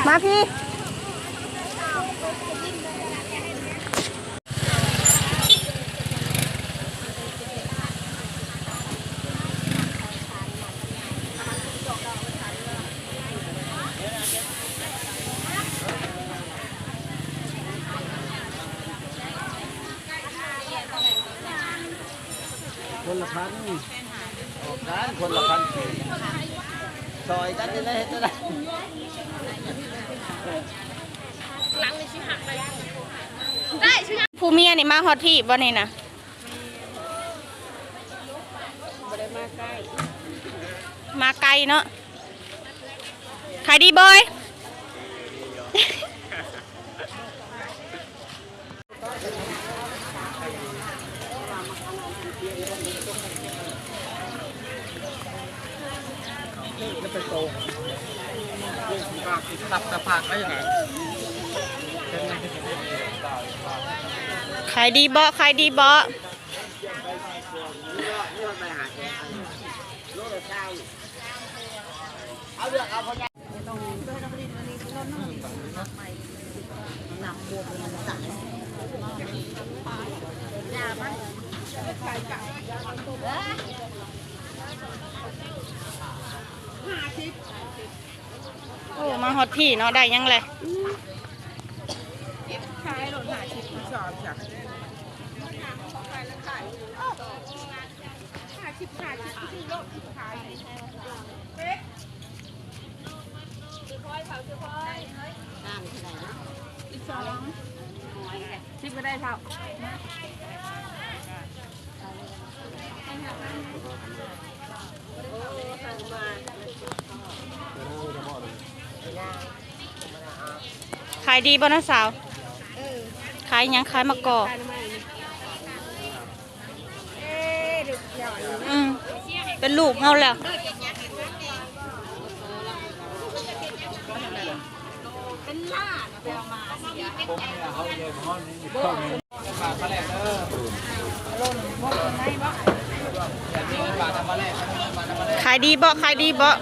ມາພີ້. ຄົນລະພັນ ອອກກັນຄົນລະພັນກີບ ຊ່ອຍກັນນີ້ແຫຼະ ເຮັດຈັ່ງໃດ ຜູ້ເມຍນີ້ມາຮອດພີ້ບໍ່ນີ້ນະ? ບໍ່ໄດ້ມາໃກ້ ມາໄກເນາະ. ຂາຍດີບໍ່ເອີຍ? ຂາຍດີບໍ່? ຂາຍດີບໍ່? ໂອ້ ມາຮອດພີ້ເນາະ ໄດ້ຫຍັງແລະ? ສິບກໍໄດ້ເຖົ້າ. ຂາຍດີບໍ່ນ້າສາວ? ຂາຍຫຍັງ? ຂາຍໝາກກອກ. ອືມ ເປັນລູກເຮົາແລ້ວ. ຂາຍດີບໍ່? ຂາຍດີບໍ່?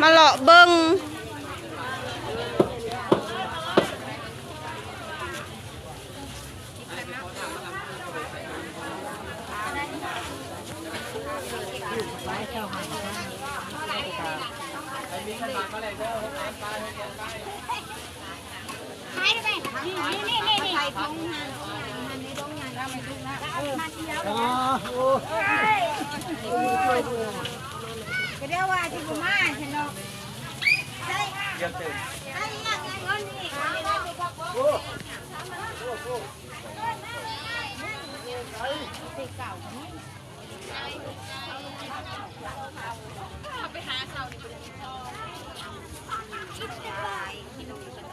ມາເລາະເບິ່ງ. ກໍດຽວວ່າຊິບໍ່ມາຊັ້ນດອກ. ໄປຫາເຂົານີ້ບໍ່ໄດ້ກິນ.